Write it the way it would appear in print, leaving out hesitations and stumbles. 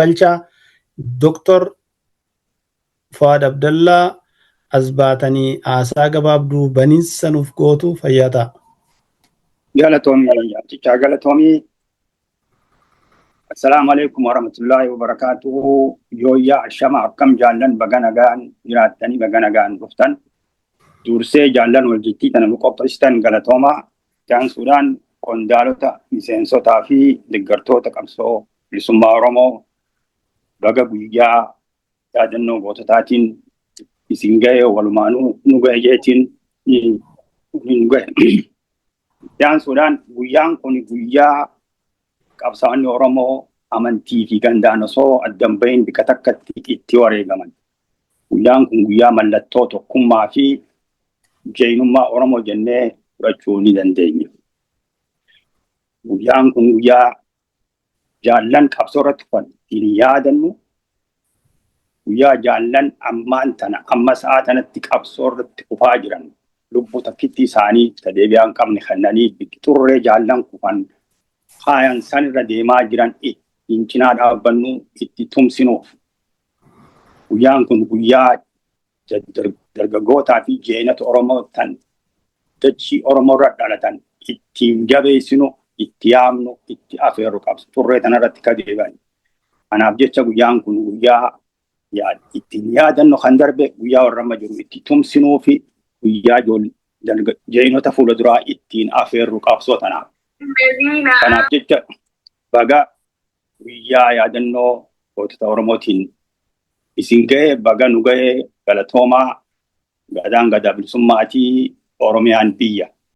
Galchaa Doktor Fuwaad Abdallaa as baatanii haasaa gabaabduu baniinsa nuuf gootu fayyaa ta'a. Galatoomii Abtichaa galatoomii. Assalaamu alaikum warahmatullaahi wabarakaatuhu. Yooyyaa ashama akkam jaallan baga nagaan jiraattanii baga nagaan dhuftan. Dursee jaallan waljittii tana nu qopheessitan galatoomaa. Itti aansuudhaan qondaalota miseensotaa fi deeggartoota qabsoo bilisummaa Oromoo baga guyyaa yaadannoo goototaatiin isin ga'e walumaanuu nu ga'e jeetiin nu ga'e. Itti aansuudhaan guyyaan kun guyyaa qabsaa'onni Oromoo amantii fi gandaan osoo addan bahin bika takkatti itti wareegaman. Guyyaan kun guyyaa mallattoo tokkummaa fi jeenummaa Oromoo jennee fudhachuu ni dandeenya. Guyyaan kun guyyaa jaallan qabsoo irratti kufan ittiin yaadannu, guyyaa jaallan ammaan tana amma sa'a tanatti qabsoo irratti kufaa jiran lubbuu takkitti isaanii ta deebi'aa hin qabne kennanii xurree jaallan kufan kaayan san irra deemaa jiran ittiin cinaa dhaabbannu itti tumsinuuf. Guyyaan kun guyyaa dargaggootaa fi jeenata Oromoo tan dachii Oromoo irra dhalatan ittiin jabeessinu, itti yaamnu, itti afeerru qabsu. Xurree tanarratti ka deebi'an. Kanaaf jecha guyyaan kun guyyaa ittiin yaadannu kan darbe, guyyaa warra amma jiru itti tumsinuu fi guyyaa jeenota fuula duraa ittiin afeerru qabsoo tanaaf. Kanaaf jecha baga guyyaa yaadannoo gootota Oromootiin isin ga'e, baga nu ga'e, galatoomaa. Gadaan gadaa bilisummaatii, Oromiyaan biyya.